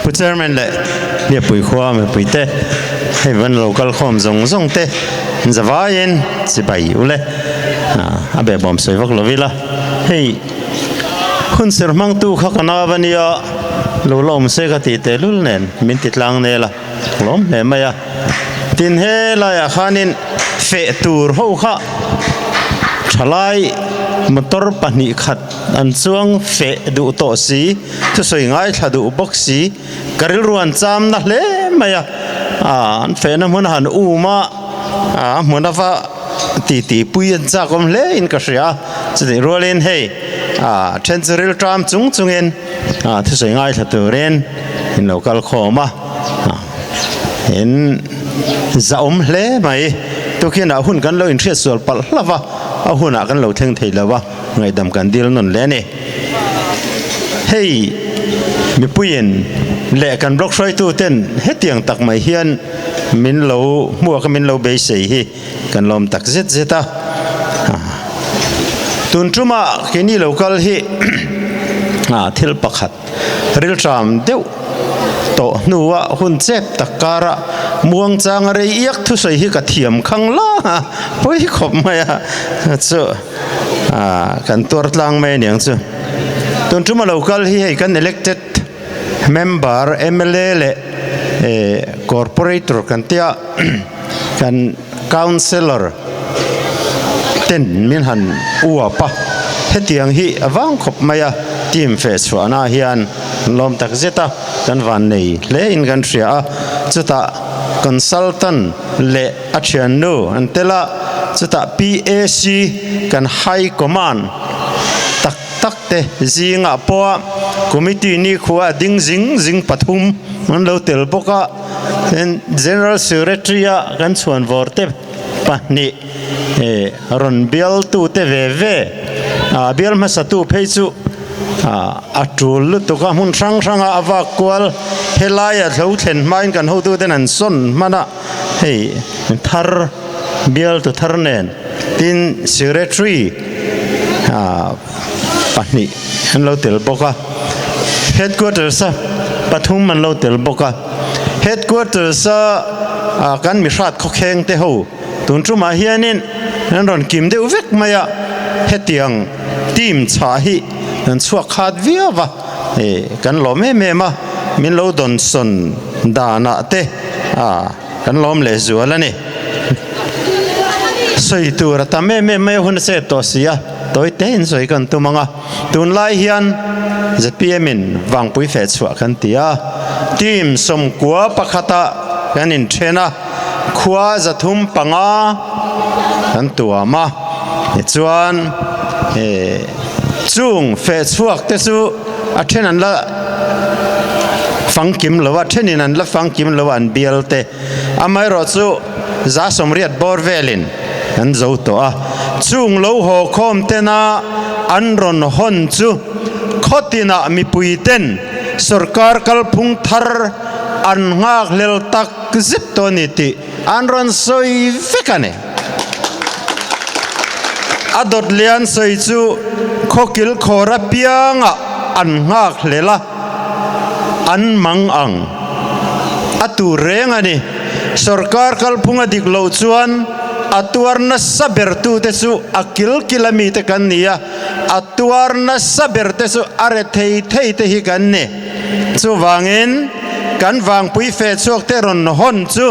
Pu Chairman leh Biakpui khua mipuite hei van lo kal khawm zawng zawng te zavaiin chibai ule a behbawm sawi vak lo ila hei hun ser hmangtu kha ka nau ania lo la awm se ka tih tehlul nen min ti tlang nel a lawm hle mai a tin helaiah khanin feh tur ho kha thalai motor 2 khat an chuang feh duh tawh si thusawi ngaithla duh bawk si ka rilru an cham na hle mai a an fehna hmun a han um a a hmun a va ti ti pui an chak awm hle in ka hria chutih rualin hei then chu ril ṭam chung chungin thusawi ngaithla turin in lo kal khawm a in zahawm hle mai tukinah hun kan lo inhriat sual palh hlauh a a hunah kan lo thleng thei lo a. Ngaihdam kan dil nawn hle a ni. Hei mipuiin leh kan block hruaitu ten hetiang tak mai hian min lo hmuak a min lo beisei hi kan lawm tak zet zet a. Tun tumah keini lo kal hi thil pakhat rilṭam deuh tawh hnua hun chep tak kara muangchanga rei iak thusawi hi ka thiam khang la a, pawi khawp mai a chu. Kan tuar tlang mai aniang chu. Tun ṭuma lo kal hi hei kan elected member mla leh corporator kan tia kan councillor ten min han uap a hetiang hi a vang khawp mai a team feh chhuahna hian an lawm tak zet a kan vannei hle in kan hria a chutah consultant leh a thiannu an tel a, chutah PAC kan High Command tak tak te zingah pawha Committee nikhua a ding zing zing pathum an lo tel bawk a, then General Secretary a kan chhuan vawr te pahnih eh rawn bialtu te ve ve ah bial hmasatu phei chu ah a tul lutuk a hmun hrang hranga a vak kual helaia hlo thlen hmain kan hotuten an sawn hman a. Hei thar bialtu thar nen tin secretary pahnih an lo tel bawk a headquarters a pathum an lo tel bawk a headquarters a kan mihrat khawkheng te ho tun tumah hianin an rawn kim deuh vek mai a hetiang team chhah hi an chhuak khat viau va kan lawm em em a min lo dawnsawn danah te. A, kan lawm leh zual a ni. Sawi tur a tam em em mai a hun a chep tawh si a, tawi te in sawi kan tum ang a. Tunlai hian zpm in vangpui feh chhuah kan ti a, team 91 ah kan inthen a, khua 305 kan tuam a, tichuan chung feh chhuak te chu a then an la fangkim lo a, thenin an la fangkim lo a an bial te. Amaherawh chu 180 bawr velin an zo tawh a, chung lo haw khawm tena an rawn hawn chu khawtinah mipui ten sorkar kalphung thar an nghakhlel tak zet tawh a ni tih an rawn sawi vek a ni. A dawt lian sawi chu khawkil khawr apiangah an nghak hlel a, an mang ang. A tur reng a ni. Sorkar kalphung a dik loh chuan a tuar nasa bertute chu a kil kil a mite kan ni a, a tuar nasa berte chu a re thei thei te hi kan ni. Chuvangin kan vangpui feh chhuak te rawn hawn chu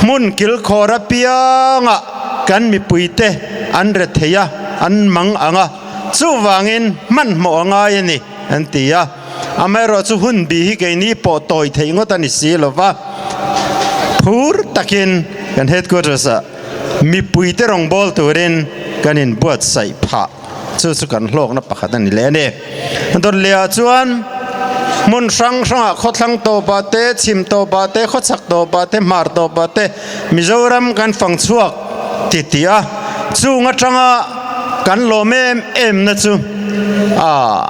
hmun kilkhawr apiangah kan mipuite an re thei a, an mang ang a, chuvangin hmanhmawh a ngai a ni, an ti a. Amaherawh chu hun bi hi keini pawh tawi theih ngawt a ni si lo va, phur takin kan headquarters ah mipuite rawngbâwl turin kan inbuatsaih phah. Chu chu kan hlawkna pakhat a ni leh a ni. Dawtliah chuan hmun hrang hrangah khawthlang tawpah te, chhim tawpah te, khawchhak tawpah te, hmar tawpah te Mizoram kan fang chhuak ti tih a, chung atanga kan lawm em em na chu ah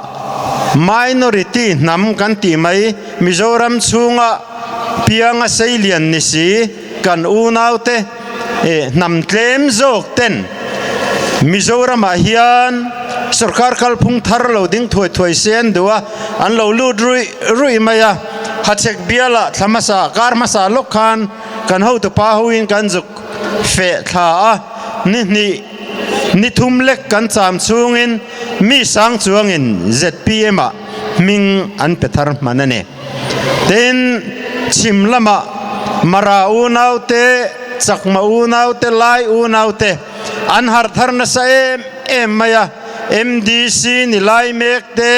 minority hnam kan tih mai Mizoram chhunga pianga seilian ni si kan unaute eh hnam tlem zawk ten Mizoramah hian sorkar kalphung thar lo ding thuai thuai se an duh a, an lo lut ruih ruih mai a. Hachhek bialah thla hmasa kar hmasa lawk khan kan hotupa hoin kan zuk feh thla a, ni hnih ni thum lek kan cham chhungin mi sang chuangin zpm ah hming an pe thar hman a ni. Tin, chhim lamah Mara unaute, Chakma unaute, Lai unaute an harh thar nasa em em mai a, MDC ni lai mek te,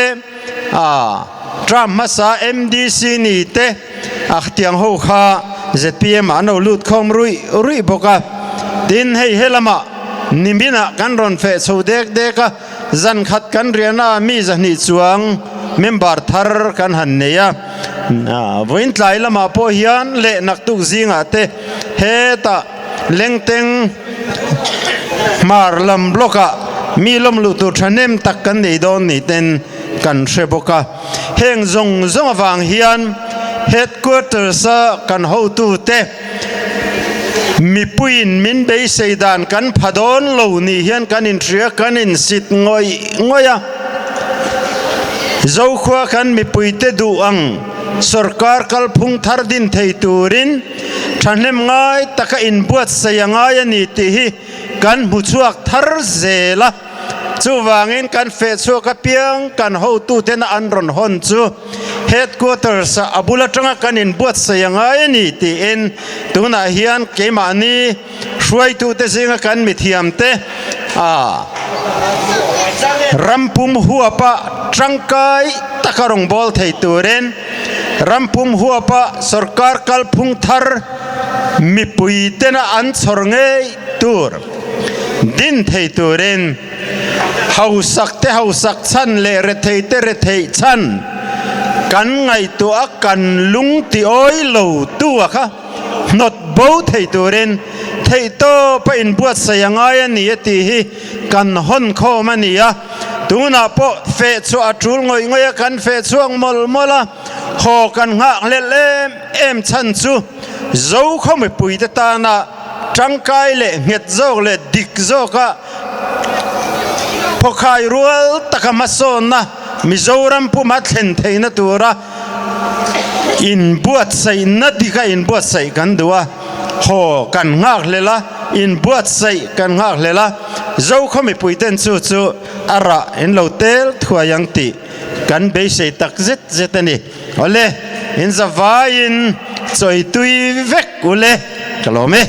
Trump hmasa MDC ni te a khtiang ho kha zpm ah an lo lut khawm ruih ruih bawk a. Tin, hei helamah niminah kan rawn feh chho dek dek a, zan khat kan riahna ah mi zahnih chuang member thar kan han nei a. Vawiin tlai lamah pawh hian leh naktuk zingah te hetah lengteng hmar lam block ah mi lawm luh tur thahnem tak kan nei dawn ni ten kan hre bawk a. Heng zawng zawng avang hian headquarters a kan hotute mipuiin min beisei dan kan pha dawn lo ni hian kan inhria kan insit ngawih ngawih a. Zokhua kan mipuite duh ang sorkar kalphung thar din thei turin thahnem ngai taka inbuatsaih a ngai a ni tih hi kan hmu chhuak thar zel a. Chuvangin kan feh chhuak apiang kan hotutena an rawn hawn chu headquarters ah a bul atanga kan inbuatsaih a ngai a ni tiin tunah hian keimahni hruaitute zinga kan mithiamte rampum huapa tangkai taka rawngbâwl thei turin rampum huapa sorkar kalphung thar mipuitena an chhawr ngei tur din thei turin hausak te hausak chhan leh rethei te retheih chhan kan ngaihtuah a kan lung ti awi lo tu a kha hnawt bo thei turin theihtawp a inbuatsaih a ngai a ni a tih hi kan hawn khawm a ni a. Tunah pawh feh chhuah a tul ngawih ngawih a, kan feh chhuak mawlh mawlh a, haw kan nghak hlelh em em chhan chu Zokhaw mipuite tana tangkai leh nghet zawk leh dik zawka phawkhai rual taka hmasawnna Mizoram puma thlen theihna tura inbuatsaihna dika inbuatsaih kan duh a, haw kan nghak hlelh a, inbuatsaih kan nghak hlelh a, Zokhaw mipuiten chu chu a rah in lo tel thuai ang tih kan beisei tak zet zet a ni. Awle, in zavaiin chawi tui vek ule ka lawm e.